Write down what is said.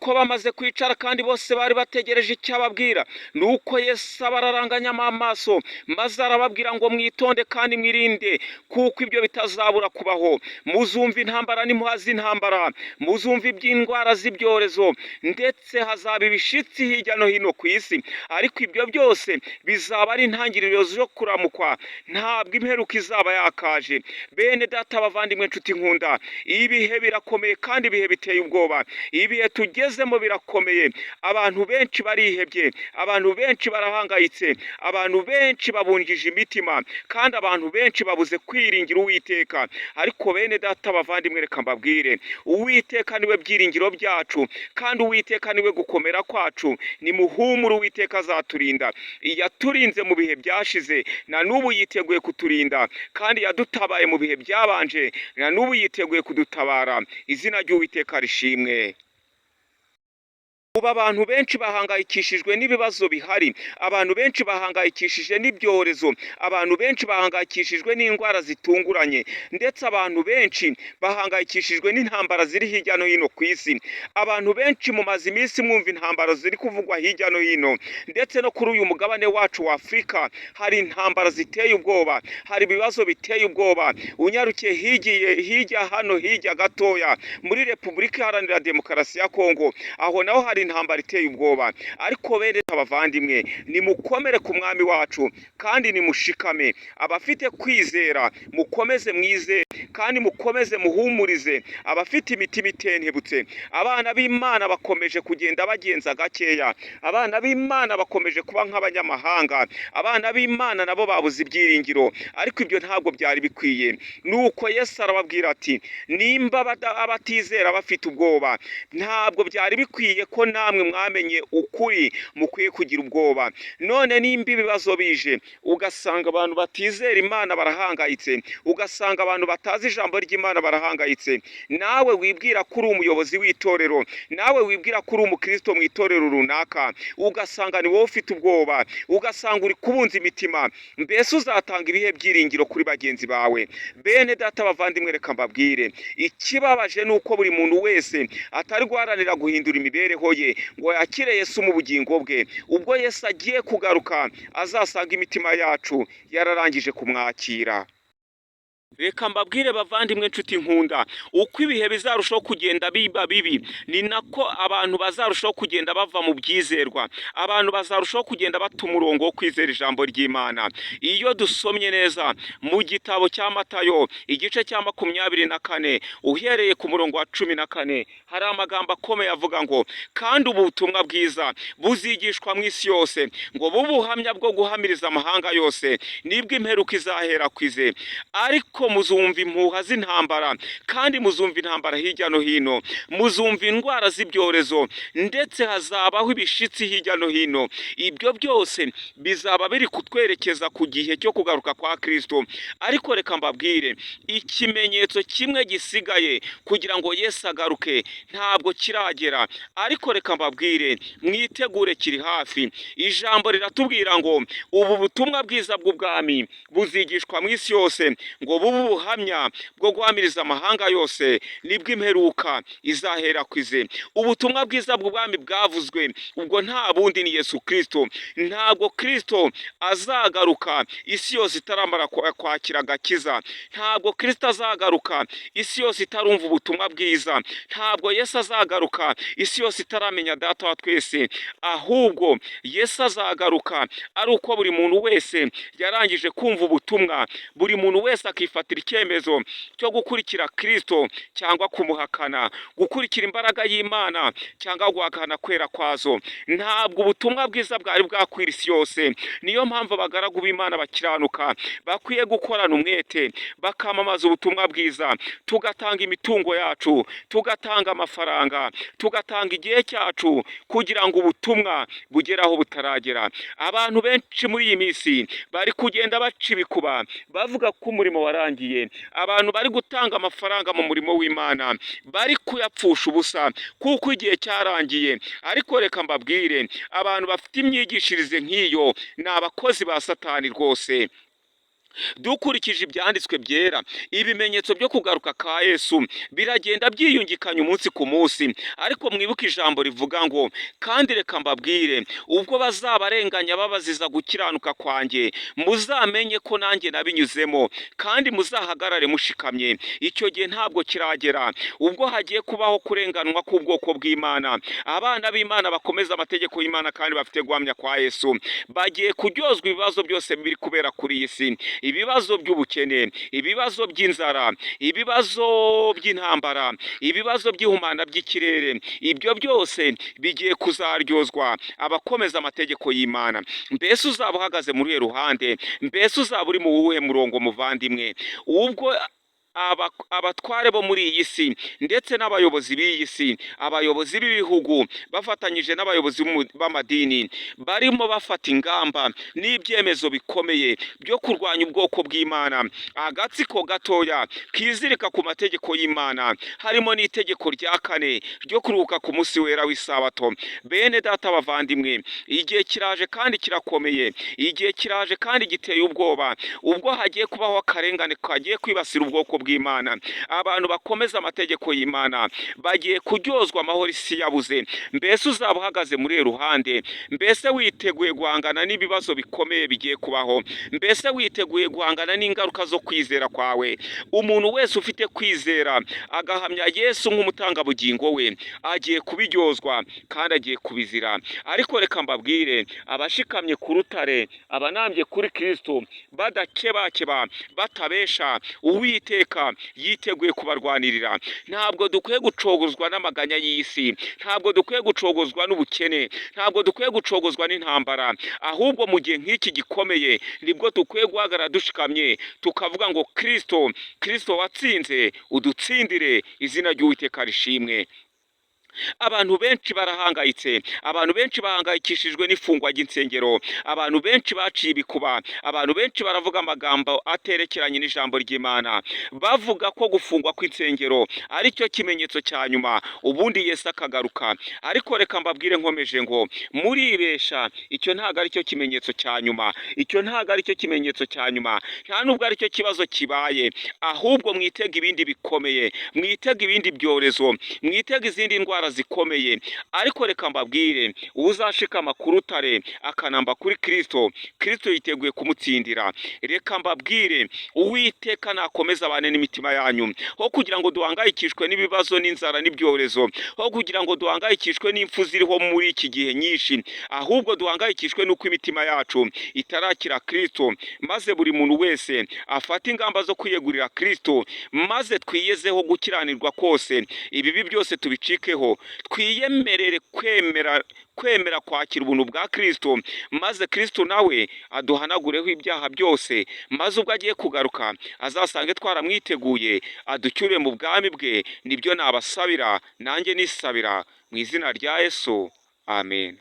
Nuko bamaze kwicara kandi bose bari bategereje icyo ababwira, nuko Yesu abararanganyamo amaso, maze arababwira ngo: "Mwitonde kandi mwirinde, kuko ibyo bitazabura kubaho. Muzumva intambara n'impuha z'intambara, muzumva iby'indwara z'ibyorezo, ndetse hazaba ibishitsi hirya no hino ku isi. Ariko ibyo byose bizaba ari intangiriro zo kuramukwa, ntabwo imperuka izaba yakaje." Bene data, bavandimwe, nshuti nkunda, ibihe birakomeye kandi ibihe biteye ubwoba. Ibihe tugezemo birakomeye. Abantu benshi barihebye, abantu benshi barahangayitse, abantu benshi babungije imitima, kandi abantu benshi babuze kwiringira Uwiteka. Ariko bene data, bavandimwe, reka mbabwire: Uwiteka niwe byiringiro byacu, kandi Uwiteka niwe gukomera kwacu. Nimuhumure, Uwiteka azaturinda. Yaturinze mu bihe byashize, na n'ubu yiteguye kuturinda, kandi yadutabaye mu bihe byabanje, na n'ubu yiteguye kudutabara. Izina ry'Uwiteka rishimwe. Ubu abantu benshi bahangayikishijwe n'ibibazo bihari, abantu benshi bahangayikishije n'ibyorezo, abantu benshi bahangayikishijwe n'indwara zitunguranye, ndetse abantu benshi bahangayikishijwe n'intambara ziri hirya no hino ku isi. Abantu benshi mumaze iminsi mwumva intambara ziri kuvugwa hirya no hino, ndetse no kuri uyu mugabane wacu wa Afurika hari intambara ziteye ubwoba, hari ibibazo biteye ubwoba. Unyarukiye higiye hirya hano hirya gatoya muri Repubulika Iharanira Demokarasi ya Kongo, aho naho hari intambara iteye ubwoba. Ariko bene abavandimwe, nimukomere ku Mwami wacu kandi nimushikame. Abafite kwizera, mukomeze mwizere kandi mukomeze muhumurize abafite imitima itentebutse. Abana b'Imana bakomeje kugenda bagenza gakeya, abana b'Imana bakomeje kuba nk'abanyamahanga, abana b'Imana nabo babuze ibyiringiro, ariko ibyo ntabwo byari bikwiye. Nuko Yesu arababwira ati: "Nimba abatizera bafite ubwoba, ntabwo byari bikwiye ko namwe mwamenye ukuri mukwiye kugira ubwoba." None nimba ibibazo bije, ugasanga abantu batizera Imana barahangayitse, ugasanga abantu batazi ijambo ry'Imana barahangayitse, nawe wibwira ko uri umuyobozi w'itorero, nawe wibwira ko uri umukristo mu itorero runaka, ugasanga ni wowe ufite ubwoba, ugasanga uri kubunza imitima, mbese uzatanga ibihe byiringiro kuri bagenzi bawe? Bene data, bavandimwe, reka mbabwire: ikibabaje ni uko buri muntu wese atari guharanira guhindura imibereho ye ngo yakire Yesu mu bugingo bwe. Ubwo Yesu agiye kugaruka, azasanga imitima yacu yararangije kumwakira. Reka mbabwire, bavandimwe, nshuti nkunda, uko ibihe bizarushaho kugenda biba bibi, ni nako abantu bazarushaho kugenda bava mu byizerwa, abantu bazarushaho kugenda bata umurongo wo kwizera ijambo ry'Imana. Iyo dusomye neza mu gitabo cya Matayo, igice cya 24, uhereye ku murongo wa 14, hari amagambo akomeye avuga ngo: "Kandi ubu butumwa bwiza buzigishwa mu isi yose ngo bube ubuhamya bwo guhamiriza amahanga yose, nibwo imperuka izahera kwize. Ariko muzumva impuha z'intambara, kandi muzumva intambara hirya no hino, muzumva indwara z'ibyorezo, ndetse hazabaho ibishitsi hirya no hino." Ibyo byose bizaba biri kutwerekeza ku gihe cyo kugaruka kwa Kristo. Ariko reka mbabwire, ikimenyetso kimwe gisigaye kugira ngo Yesu agaruke ntabwo kiragera. Ariko reka mbabwire, mwitegure, kiri hafi. Ijambo riratubwira ngo: "Ubu butumwa bwiza bw'ubwami buzigishwa mu isi yose ngo bube ubuhamya bwo guhamiriza amahanga yose, nibwo imperuka izahera kwize." Ubutumwa bwiza bw'ubwami bwavuzwe ubwo nta bundi, ni Yesu Kristo. Ntabwo Kristo azagaruka isi yose itaramara kwakira agakiza. Ntabwo Kristo azagaruka isi yose itarumva ubutumwa bwiza. Ntabwo Yesu azagaruka isi yose itaramenya Data wa twese. Ahubwo Yesu azagaruka ari uko buri muntu wese yarangije kumva ubutumwa, buri muntu wese akifatira icyemezo cyo gukurikira Kristo cyangwa kumuhakana, gukurikira imbaraga y'Imana cyangwa guhakana kwera kwazo. Ntabwo ubutumwa bwiza bwari bwakwira isi yose. Niyo mpamvu abagaragu b'Imana bakiranuka bakwiye gukorana umwete, bakamamaza ubutumwa bwiza, tugatanga imitungo yacu, tugatanga amafaranga, tugatanga igihe cyacu kugira ngo ubutumwa bugere aho butaragera. Abantu benshi muri iyi minsi bari kugenda baca ibikuba, bavuga ko umurimo warangiye. Abantu bari gutanga amafaranga mu murimo w'Imana bari kuyapfusha ubusa kuko igihe cyarangiye. Ariko reka mbabwire, abantu bafite imyigishirize nk'iyo ni abakozi ba Satani rwose. Dukurikije ibyanditswe byera, ibimenyetso byo kugaruka ka Yesu biragenda byiyungikanya umunsi ku munsi. Ariko mwibuke ijambo rivuga ngo: "Kandi reka mbabwire, ubwo bazabarenganya babaziza gukiranuka kwanjye, muzamenye ko nanjye nabinyuzemo, kandi muzahagarare mushikamye." Icyo gihe ntabwo kiragera, ubwo hagiye kubaho kurenganwa k'ubwoko bw'Imana. Abana b'Imana bakomeza amategeko y'Imana kandi bafite guhamya kwa Yesu bagiye kuryozwa ibibazo byose biri kubera kuri iyi si: ibibazo by'ubukene, ibibazo by'inzara, ibibazo by'intambara, ibibazo by'ihumana by'ikirere. Ibyo byose bigiye kuzaryozwa abakomeza amategeko y'Imana. Mbese uzaba uhagaze muri uruhe ruhande? Mbese uzaba uri mu wuhe murongo, muvandimwe, ubwo abatware bo muri iyi si ndetse n'abayobozi b'iyi si, abayobozi b'ibihugu bafatanyije n'abayobozi b'amadini barimo bafata ingamba n'ibyemezo bikomeye byo kurwanya ubwoko bw'Imana, agatsiko gatoya kizirika ku mategeko y'Imana, harimo n'itegeko rya kane ryo kuruhuka ku munsi wera w'isabato? Bene data, bavandimwe, igihe kiraje kandi kirakomeye, igihe kiraje kandi giteye ubwoba, ubwo hagiye kubaho akarengane kagiye kwibasira ubwoko bw'Imana. Abantu bakomeza amategeko y'Imana bagiye kuryozwa amahoro isi yabuze. Mbese uzaba uhagaze muri uru ruhande? Mbese witeguye guhangana n'ibibazo bikomeye bigiye kubaho? Mbese witeguye guhangana n'ingaruka zo kwizera kwawe? Umuntu wese ufite kwizera agahamya Yesu nk'umutangabugingo we agiye kubiryozwa kandi agiye kubizira. Ariko reka mbabwire, abashikamye ku rutare, abanambye kuri Kristo, badakebakeba, batabesha, Uwiteka yiteguye kubarwanirira. Ntabwo dukwiye gucogozwa n'amaganya y'isi, ntabwo dukwiye gucogozwa n'ubukene, ntabwo dukwiye gucogozwa n'intambara. Ahubwo mu gihe nk'iki gikomeye nibwo dukwiye guhagarara dushikamye, tukavuga ngo: "Kristo, Kristo watsinze, udutsindire." Izina ry'Uwiteka rishimwe. Abantu benshi barahangayitse, abantu benshi bahangayikishijwe n'ifungwa ry'insengero, abantu benshi baciye ibikuba, abantu benshi baravuga amagambo aterekeranye n'ijambo ry'Imana, bavuga ko gufungwa kw'insengero ari cyo kimenyetso cya nyuma, ubundi Yesu akagaruka. Ariko reka mbabwire nkomeje ngo muribesha. Icyo ntabwo ari cyo kimenyetso cya nyuma, icyo ntabwo ari cyo kimenyetso cya nyuma, nta nubwo ari cyo kibazo kibaye. Ahubwo mwitega ibindi bikomeye, mwitega ibindi byorezo, mwitega izindi ndwara zikomeye. Ariko reka mbabwire, uzashikama ku rutare akanamba kuri Kristo, Kristo yiteguye kumutsindira. Reka mbabwire, Uwiteka nakomeza abane n'imitima yanyu. Ho kugira ngo duhangayikishwe n'ibibazo n'inzara n'ibyorezo, ho kugira ngo duhangayikishwe n'impfu ziriho muri iki gihe nyinshi, ahubwo duhangayikishwe n'uko imitima yacu itarakira Kristo, maze buri muntu wese afate ingamba zo kwiyegurira Kristo, maze twiyezeho gukiranirwa kose, ibibi byose tubicikeho, twiyemerere kwemera kwakira ubuntu bwa Kristo, maze Kristo nawe aduhanagureho ibyaha byose, maze ubwo agiye kugaruka azasange twaramwiteguye, aducyure mu bwami bwe. Nibyo nabasabira, nanjye nisabira mu izina rya Yesu, amen.